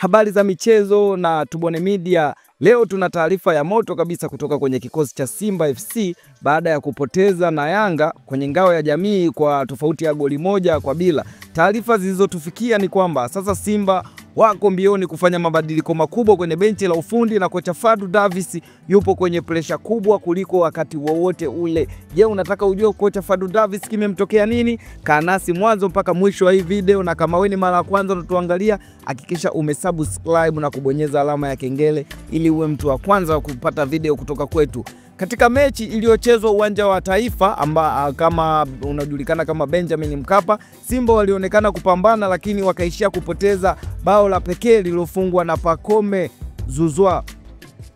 Habari za michezo na Tubone Media. Leo tuna taarifa ya moto kabisa kutoka kwenye kikosi cha Simba FC baada ya kupoteza na Yanga kwenye ngao ya jamii kwa tofauti ya goli 1-0. Taarifa zilizotufikia ni kwamba sasa Simba wako mbioni kufanya mabadiliko makubwa kwenye benchi la ufundi na kocha Fadlu Davis yupo kwenye presha kubwa kuliko wakati wowote ule. Je, unataka ujue kocha Fadlu Davis kimemtokea nini? Kaa nasi mwanzo mpaka mwisho wa hii video, na kama wewe ni mara ya kwanza unatuangalia, hakikisha umesubscribe na kubonyeza alama ya kengele ili uwe mtu wa kwanza kupata video kutoka kwetu. Katika mechi iliyochezwa uwanja wa Taifa amba kama unajulikana kama Benjamin Mkapa, Simba walionekana kupambana lakini wakaishia kupoteza bao la pekee lililofungwa na Pacome Zouzoua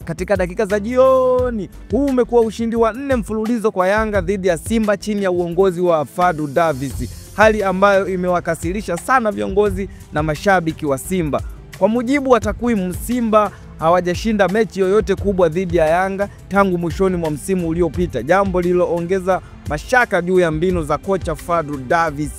katika dakika za jioni. Huu umekuwa ushindi wa 4 mfululizo kwa Yanga dhidi ya Simba chini ya uongozi wa Fadlu Davis, hali ambayo imewakasirisha sana viongozi na mashabiki wa Simba. Kwa mujibu wa takwimu, Simba hawajashinda mechi yoyote kubwa dhidi ya Yanga tangu mwishoni mwa msimu uliopita, jambo lililoongeza mashaka juu ya mbinu za kocha Fadlu Davis.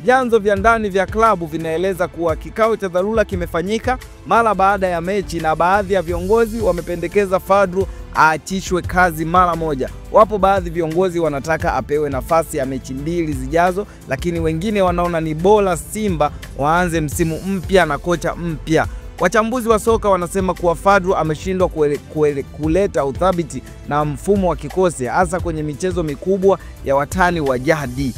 Vyanzo vya ndani vya klabu vinaeleza kuwa kikao cha dharura kimefanyika mara baada ya mechi na baadhi ya viongozi wamependekeza Fadlu aachishwe kazi mara moja. Wapo baadhi viongozi wanataka apewe nafasi ya mechi 2 zijazo, lakini wengine wanaona ni bora Simba waanze msimu mpya na kocha mpya. Wachambuzi wa soka wanasema kuwa Fadlu ameshindwa kuleta uthabiti na mfumo wa kikosi hasa kwenye michezo mikubwa ya watani wa jadi.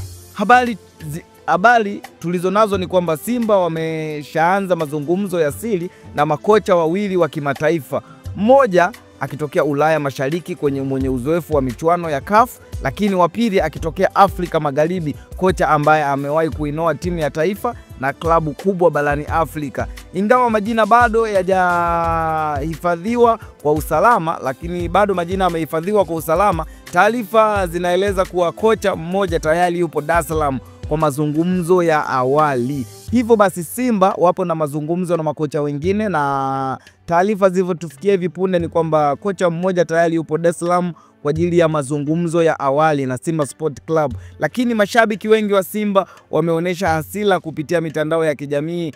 Habari tulizonazo ni kwamba Simba wameshaanza mazungumzo ya siri na makocha wawili wa kimataifa, mmoja akitokea Ulaya Mashariki kwenye mwenye uzoefu wa michuano ya CAF, lakini wa pili akitokea Afrika Magharibi, kocha ambaye amewahi kuinoa timu ya taifa na klabu kubwa barani Afrika. Ingawa majina bado hayajahifadhiwa kwa usalama, lakini bado majina yamehifadhiwa kwa usalama. Taarifa zinaeleza kuwa kocha mmoja tayari yupo Dar es Salaam kwa mazungumzo ya awali. Hivyo basi Simba wapo na mazungumzo na makocha wengine, na taarifa zilizotufikia hivi punde ni kwamba kocha mmoja tayari yupo Dar es Salaam kwa ajili ya mazungumzo ya awali na Simba Sport Club. Lakini mashabiki wengi wa Simba wameonyesha hasira kupitia mitandao ya kijamii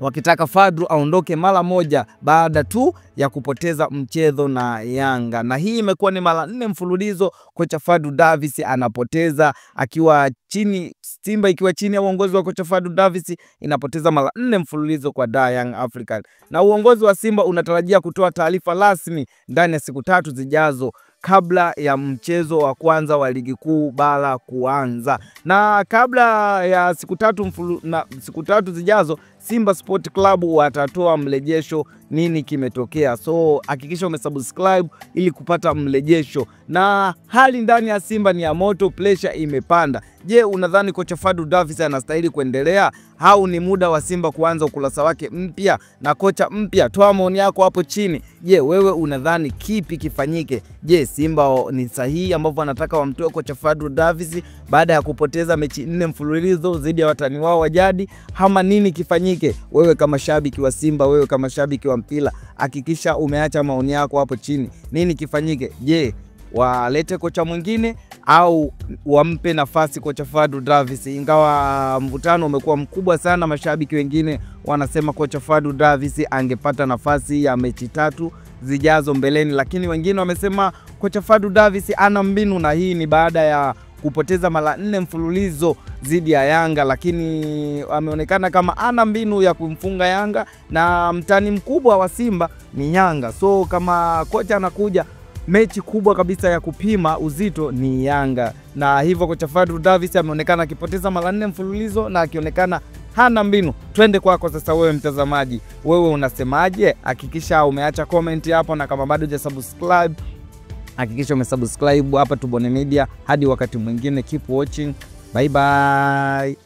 wakitaka Fadlu aondoke mara moja baada tu ya kupoteza mchezo na Yanga. Na hii imekuwa ni mara 4 mfululizo kocha Fadlu Davis anapoteza akiwa chini, Simba ikiwa chini ya uongozi wa kocha Fadlu Davis inapoteza mara 4 mfululizo kwa Dar Young African. Na uongozi wa Simba unatarajia kutoa taarifa rasmi ndani ya siku 3 zijazo kabla ya mchezo wa kwanza wa ligi kuu bara kuanza. Na kabla ya siku tatu zijazo, Simba Sport Club watatoa mrejesho nini kimetokea. So hakikisha umesubscribe ili kupata mrejesho. Na hali ndani ya Simba ni ya moto, pressure imepanda. Je, unadhani kocha Fadlu Davis anastahili kuendelea au ni muda wa Simba kuanza ukurasa wake mpya na kocha mpya? Toa maoni yako hapo chini. Je, wewe unadhani kipi kifanyike? Je, Simba ni sahihi ambapo wanataka wamtoe kocha Fadlu Davis baada ya kupoteza mechi 4 mfululizo dhidi ya watani wao wa jadi, ama nini kifanyike? Wewe kama shabiki wa Simba, wewe kama shabiki wa mpira, hakikisha umeacha maoni yako hapo chini. Nini kifanyike? Je, walete kocha mwingine au wampe nafasi kocha Fadlu Davis? Ingawa mvutano umekuwa mkubwa sana, mashabiki wengine wanasema kocha Fadlu Davis angepata nafasi ya mechi 3 zijazo mbeleni, lakini wengine wamesema kocha Fadlu Davis ana mbinu, na hii ni baada ya kupoteza mara 4 mfululizo dhidi ya Yanga, lakini ameonekana kama ana mbinu ya kumfunga Yanga na mtani mkubwa wa Simba ni Yanga. So kama kocha anakuja, mechi kubwa kabisa ya kupima uzito ni Yanga, na hivyo kocha Fadlu Davis ameonekana akipoteza mara 4 mfululizo na akionekana hana mbinu. Twende kwako sasa wewe mtazamaji, wewe unasemaje? Hakikisha umeacha comment hapo, na kama bado hujasubscribe hakikisha umesubscribe hapa Tubone Media. Hadi wakati mwingine, keep watching. Bye bye.